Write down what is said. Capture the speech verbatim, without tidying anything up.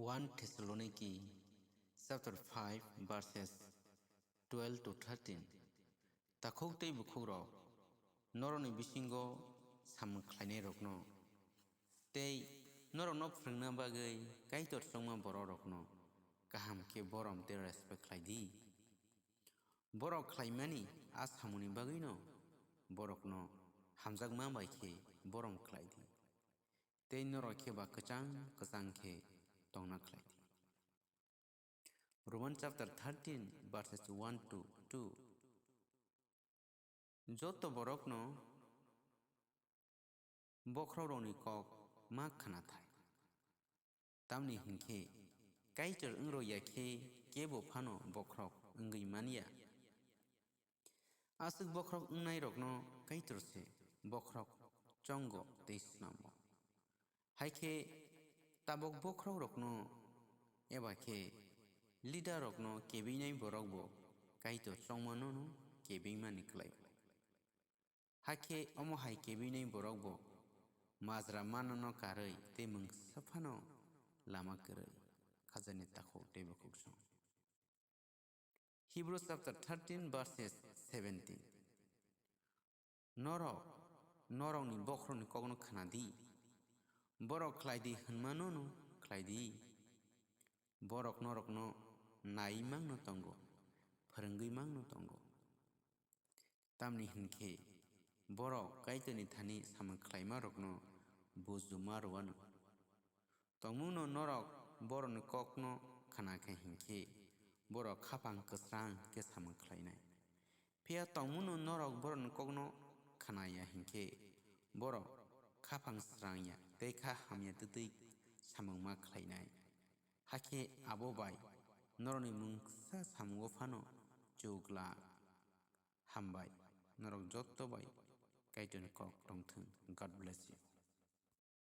One Thessaloniki chapter five verses twelve to thirteen. Takhuk tei bukhukrok, norokni bisingo samung khlainairokno tei norokno phrwngna bagwi Kaitor chongma bororokno kaham khe borom tei respect khlai di. Borok khlaimani a samungni bagwino borokno hamjakma bai khe borom khlai di. Tei norok khe ba kwchang kwchang khe tongna khlai di. Roman chapter thirteen verses one to two. Joto borokno bokhorokrokni kok ma khna thai. Tamni hinkhe Kaitor wngrok ya khe kebo phano bokhorok wngwi man ya. Aswk bokhorok wngnairokno Kaitor se bokhorok chongo tei snamo. Hai khe tabok bokhorokrokno eba khe leaderrokno kebinai borokbo Kaitor chongmanono kebingmani klai. Hakhe omo hai kebinai borokbo majra manano karwi tei mungsa phano lama kwrwi. Khajani takhuk tei bukhuk song. Hebrews chapter thirteen verses seventeen. Norok, norokni bokhorokni kokno khna di. Borok khlai di hwnmanono khlai di. Borok norokno naiwi mangno tongo, phrwngwi mangno tongo. Tamni hinkhe borok Kaitorni thani samung khlaimarokno buju ma rwano. Tongmungno norok borokni kokno khna khe hinkhe borok khaphang kwsrang khe samung khlainai. Phiya tongmungno norok borokni kokno khna ya hinkhe borok khaphang srang ya tei kha hamya twtwi samung ma khlainai. Hakhe abo bai norokni mungsa samungo phano chuk la. Hambai, norok joto bai Kaitorni kok tongthung. God bless you.